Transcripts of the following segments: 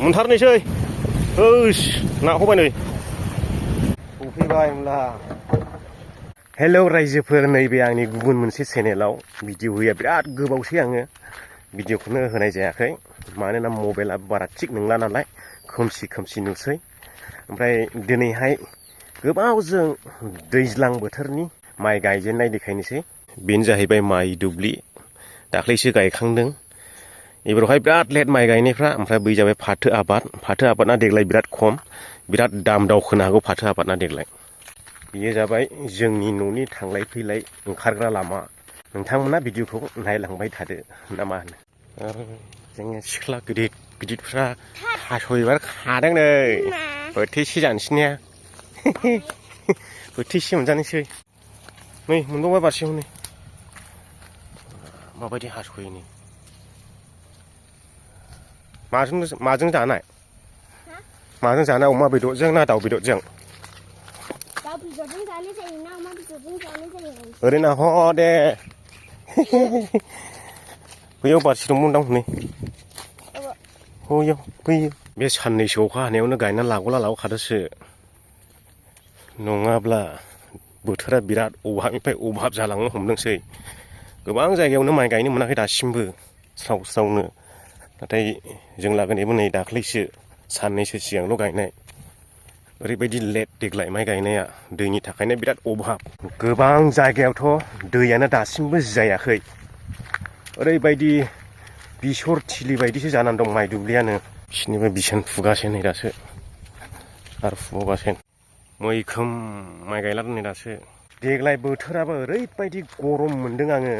मोनथारनोसै ओस नाखौबाय नै सफैबाय होनब्ला हेलौ रायजोफोर नैबे आंनि गुबुन मोनसे चेनेलाव भिडिअ होया बिराद गोबावसै आङो भिडिअखौनो होनाय जायाखै मानोना मबाइला बारा थिग नंला नालाय खोमसि नुसै ओमफ्राय दिनैहाय गोबावजों दैज्लां बोथोरनि माइ गायजेननाय देखायनोसै बेनो जाहैबाय माइ दुब्लि दाख्लैसो गायखांदों एबारावहाय बिराद लेट माइ गायनायफ्रा ओमफ्राय बै जाबाय फाथो आबादना देग्लाय बिराद खम बिराद दाम दावखोनो हागौ फाथो आबादना देग्लाय बेयो जाबाय जोंनि न'नि थांलाय फैलाय ओंखारग्रा लामा नोंथांमोना भिडिअखौ नायलांबाय थादो ना मा होनो आरो जोङो सिख्ला गिदिरफ्रा थास' बिबार खादों नै बोथिसे जानोसैनिया बोथिसे मोनजानोसै नै मोनबावबाय बारसेयाव नै माबायदि हास'यो नै माजों जानाय माजों जानाय अमा बेदरजों ना दाउ बेदरजों दाउ बेदरजों जानाय जायो ना अमा बेदरजों जानाय जायो ओरैनो ह दे बैयाव बारसि दंमोनदां नै बैयाव फैयो बे साननैसो अखा हानायावनो गायना लाबोखादोसो नङाब्ला बोथोरा बिराद अभाबनिफ्राय अभाब जालांनो हमदोंसै गोबां जायगायावनो माइ गायनो मोनाखै दासिमबो स्रावनो नाथाय जों लागोनिबो नै दाख्लैसो साननैसो सिगांल' गायनाय ओरैबायदि लेट देग्लाय माइ गायनाया दैनि थाखायनो बिराद अभाब गोबां जायगायावथ' दैयानो दासिमबो जायाखै ओरैबायदि बिसर थिलि बायदिसो जानानै दं माइ दुब्लियानो बिसिनिबो बिसान फुगासिनो नै दासो आरो फुबावगासिनो मैखोम माइ गायला दोननाय दासो देग्लाय बोथोराबो ओरैबायदि गरम मोनदों आङो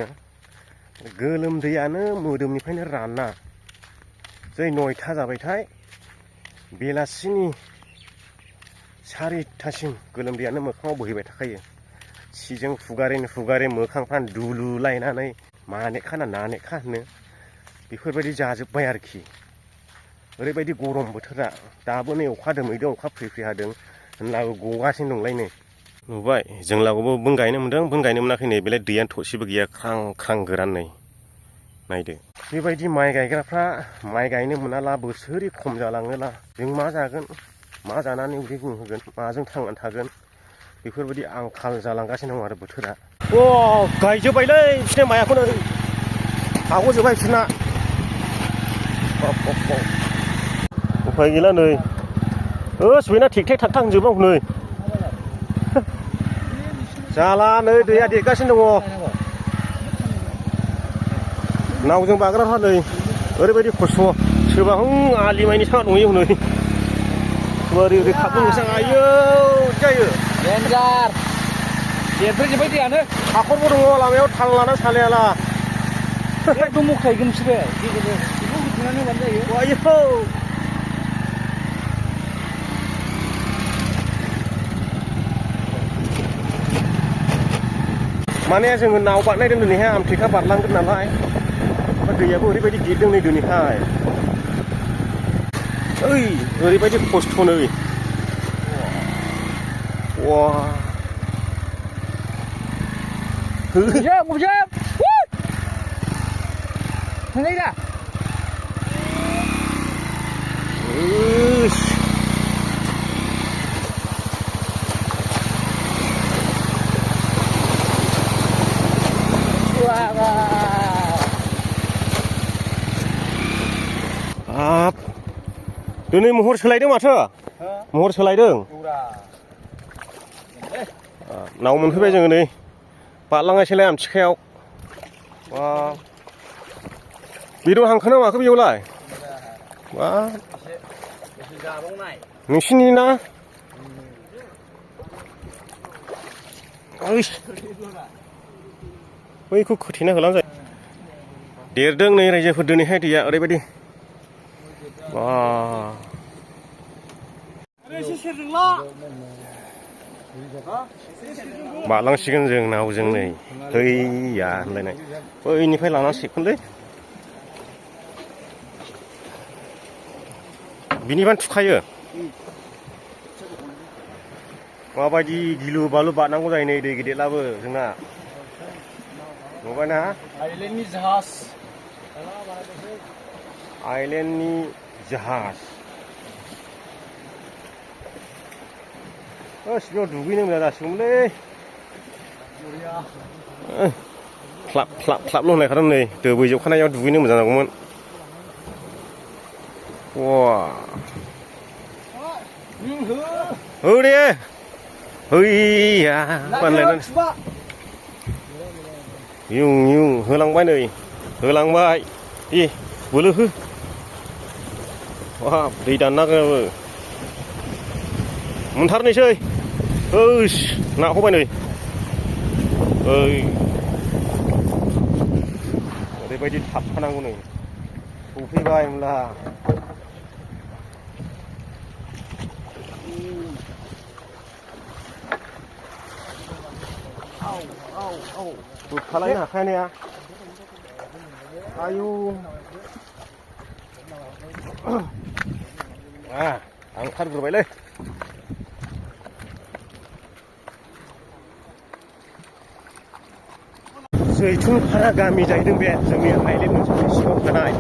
गोलोमदैयानो मोदोमनिफ्रायनो राना जै 9टा जाबायथाय बेलासिनि 4टासिम गोलोमदैयानो मोखाङाव बोहैबाय थाखायो सिजों फुगारे मोखांफ्रानो दुलुलायनानै मानेखा ना नानेखा होनो बेफोरबायदि जाजोब्बाय आरोखि ओरैबायदि गरम बोथोरा दाबो नै अखा दोमैदों अखा फ्रि हादों होनब्लाबो गगासिनो दंलाय नै नुबाय जों लागोबो बोन गायनो मोनदों बोन गायनो मोनाखै नै बेलाय दैयानो थरसेबो गैया ख्रां गोरान नै नायदो बेबायदि माइ गायग्राफ्रा माइ गायनो मोनाला बोसोरै खम जालाङोला जों मा जागोन मा जानानै उदै बुंहोगोन माजों थांनानै थागोन बेफोरबायदि आंखाल जालांगासिनो दं आरो बोथोरा गायजोब्बायलै बिसोरनि माइखौनो हाग'जोब्बाय बिसोरना उफाय गैला नै बेना टेक्टर थांथां होनजोबो नै जाला नै दैया देरगासिनो दङ नावजों बाग्राफ्रा नै ओरैबायदि खस्थ' सोरबा आलि माइनि साहा दंहैयो नै ओरै खाबु मोनसां आयौ जायो देन्जार देरफैजोब्बाय दैयानो हाखरबो दङ लामायाव थाल लाना सालायाला एकदम मखायगोन बिसोरो बेखौ होथेनानै होबानो जायो आयौ माने जोङो नाव बारनायदों दिनैहाय आमथेखा बारलांगोन नालाय दैयाबो ओरैबायदि देरदों नै दिनैहाय ओरैबायदि खस्थ' नै थांनाय दा दिनै महर सोलायदों माथो महर सोलायदों नाव मोनफैबाय जोङो नै बारलांगासिनोलाय आमथिखायाव बेदर हांखोना माखो बेयावलाय नोंसिनि ना बैखौ खोथेना होलांजायो देरदों नै रायजोफोर दिनैहाय दैया ओरैबायदि बारलांसिगोन जों नावजों नै हैया होनलायनाय बैनिफ्राय लानांसिगोनलै बिनिबानो थुखायो माबायदि गिलु बालु बारनांगौ जायो नै दै गिदिरलाबो जोंना नुबायना आइलेण्डनि जाहाज बेयाव दुगैनो मोना जासिगौमोनलै ख्लाब ख्लाब ख्लाब होनलायखादों नै दोबैजोबखानायाव दुगैनो मोजां जागौमोन वा हो दे हैया बानलायनानै युं युं होलांबाय नै होलांबाय बोलो हो वा दै दाननांगोन मोनथारनोसै ओइस ना हबाय नै ओरैबायदि थाबथानांगौ नै सफैबाय होमब्ला बोखालायनो हाखाया ने आयु आं ओंखारग्रोबायलै जैथुनफारा गामि जाहैदों बे जोंनि हाइलेण्ड ओनसोलनि सिङाव थानाय